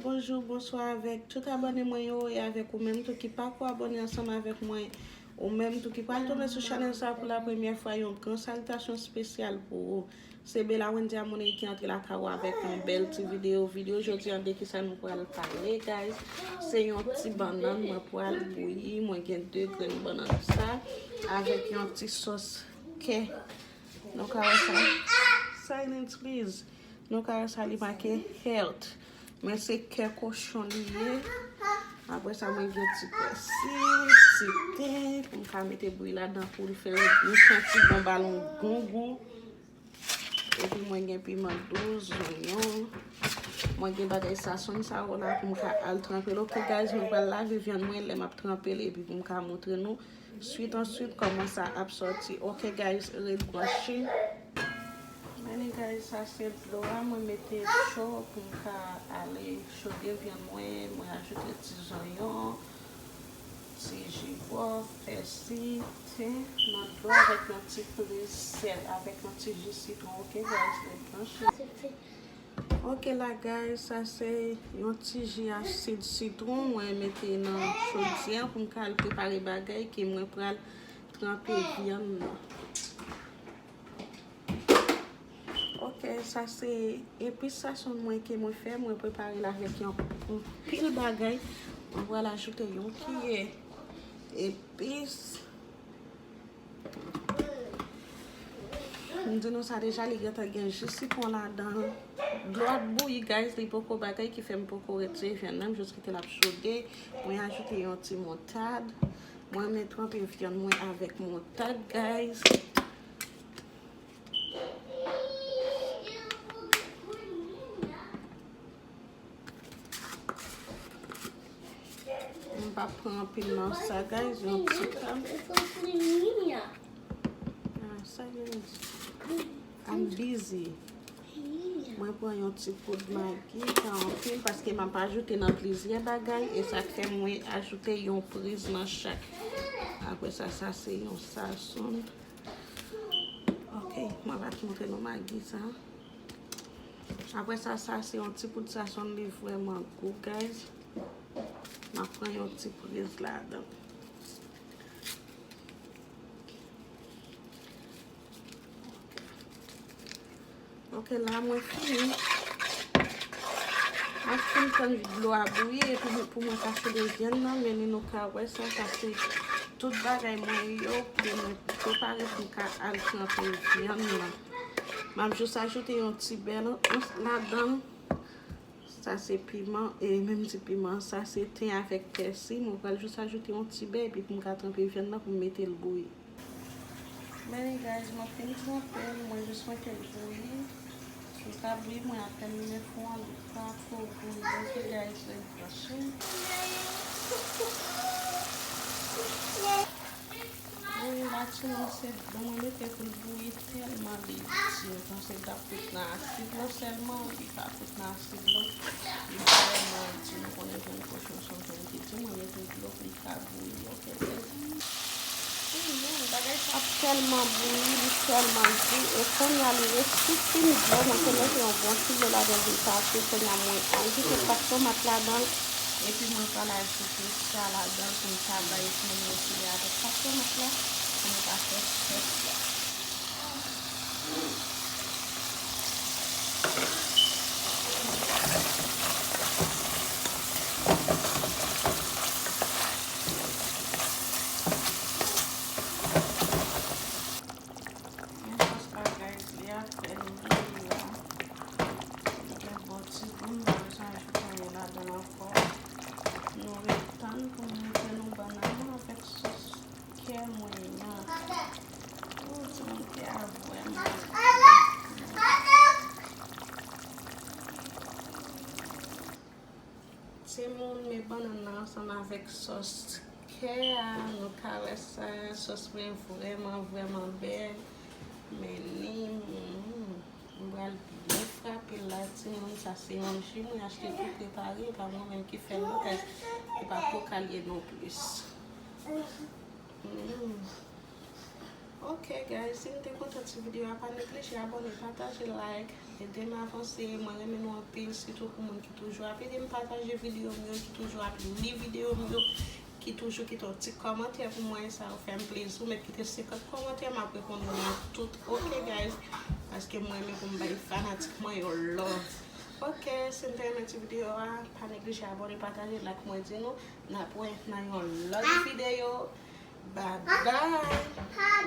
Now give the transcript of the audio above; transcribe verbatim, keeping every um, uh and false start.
Bonjou, bonswa avèk tout abòne mwen yo e avèk ou menm tou ki pako abòne ansanm avèk mwen. Ou menm tou ki pral tonbe sou chanèl sa pou la premyè fwa, yon gran salitasyon espesyal pou ou. Se Bella Wendy Amoney ki antre lakay ou avèk yon bèl ti videyo. Videyo jodi an de kisa nou pral pale, guys? Se yon ti bannann mwen pral bouyi. Mwen gen de grenn bannann sa avèk yon ti sòs kè. Nou ka wè sa. Silence, please. Nou ka wè sa, li make health. Men se kè kochon li ye. Apre sa, mwen gen ti pèsi, ti ten, pou m ka mete bouyi ladan pou l fè yon santi bon, ba l yon bon gou. Epi mwen gen piman dous, zonyon. Mwen gen bagay sasonn sa yo la pou m ka al tranpe l. Ok, guys, mwen pral lave vyann mwen lè m ap tranpe l epi pou m ka montre nou swit answit kòman sa ap sòti. Ok, guys, ret branche. Meni, guys, sa se dlo a mwen mete cho pou m ka ale chode vyann mwen. Mwen ajoute ti zonyon, ti ji pòv, pèsi, ten nan dlo avèk yon ti priz sèl, avèk yon ti ji sitwon. Ok, guys, ret branche. Ok, la, guys, sa se yon ti ji asid sitwon mwen mete nan chodyè pou m ka al prepare bagay ke mwen pral tranpe vyann nan. Ok, sa se epis sasonn mwen ke mwen fè. Mwen prepare l avèk yon, yon pil bagay. Mwen pral ajoute yon kiyè epis. M di nou sa deja, li gentan gen ji sitwon ladan l. Dlo ap bouyi, guys, li poko bagay ki fè m poko retire vyann nan, m jis kite l ap chode. Mwen ajoute yon ti moutad. Mwen men tranpe vyann mwen avèk moutad, guys. M pa pran anpil nan sa, guys, yon ti kal. Ah, sa vle di, I'm busy. Mwen pran yon ti poud magi, pa anpil, paske m ap ajoute nan plizyè bagay, e sa k fè mwen ajoute yon priz nan chak. Apre sa, sa se yon sasonn. Ok, mwen va montre nou magi sa. Apre sa, sa se yon ti poud sasonn, li vrèman gou, guys. M ap pran yon ti priz ladan. Ok, la mwen fini. Mwen fin tann dlo a bouyi epi pou mwen ka chode vyann nan, men nou ka wè sa, sa se tout bagay mwen yo ke mwen prepare pou m ka al tranpe vyann nan. M ap jis ajoute yon ti bè ladan. Sa se piman, e menm ti piman, sa se ten avèk pèsi. Mwen pral jis ajoute yon ti bè epi pou m ka tranpe vyann nan pou m mete l bouyi. Meni, guys, mwen fin tranpe l, mwen jis mete l bouyi. Li ka bouyi, mwen apèn limen fou an, li pa ko bouyi. Ok, guys, ret branche. Bouyi la, timoun, se dlo mwen mete pou l bouyi tèlman li di. M panse l t ap tout nan asid lan sèlman, li pa tout nan asid lan. Li vrèman di, nou konnen jèn kochon se yon jèn ki di, mwen mete dlo pou l ka bouyi, ok, guys. Amen, bagay sa ap tèlman bouyi, li tèlman di, e kounye a li resi fin bouyi, mwen te mete yon bon ti dlo ladan pou l pase, kounye a mwen ajoute pat tomat ladan l, epi mwen pral ajoute sa ladan l pou m ka bay timoun yo sere avèk pat tomat la, pou nou ka fè sòs la. Men sòs la, guys, li ap fè nou bouyi la. Li gen bon ti gou, nou pa bezwen ajoute anyen ladan l ankò. Nou ret tann pou nou mete nou bannann nan avèk sòs kè mwen nan. Ou timoun, kè a vrèman gou. Timoun, men bannann nan ansanm avèk sòs kè a, nou ka wè sa, sòs mwen vrèman, vrèman bèl. Men li, mm, m pral byen frape l la, timoun. Sa se yon ji mwen achte tou prepare, e pa mwen menm ki fè l non, guys. E pa koka l ye non plis. Mm. Ok guys, si nou te kontan ti videyo a, pa neglije abòne, pataje, like, ede m avanse. Mwen renmen nou anpil, sitou pou moun ki toujou ap ede m pataje videyo m yo, ki toujou ap li videyo m yo, ki toujou kite yon ti kòmantè pou mwen, sa yo fè m plezi. Ou mèt kite senkant kòmantè, m ap reponn ou nan tout, ok guys? Paske mwen renmen pou m bay fanatik mwen yo love. Ok, si nou te renmen ti videyo a, pa neglije abòne, pataje, like, mwen di nou. N ap wè nan yon lòt videyo. Bye bye.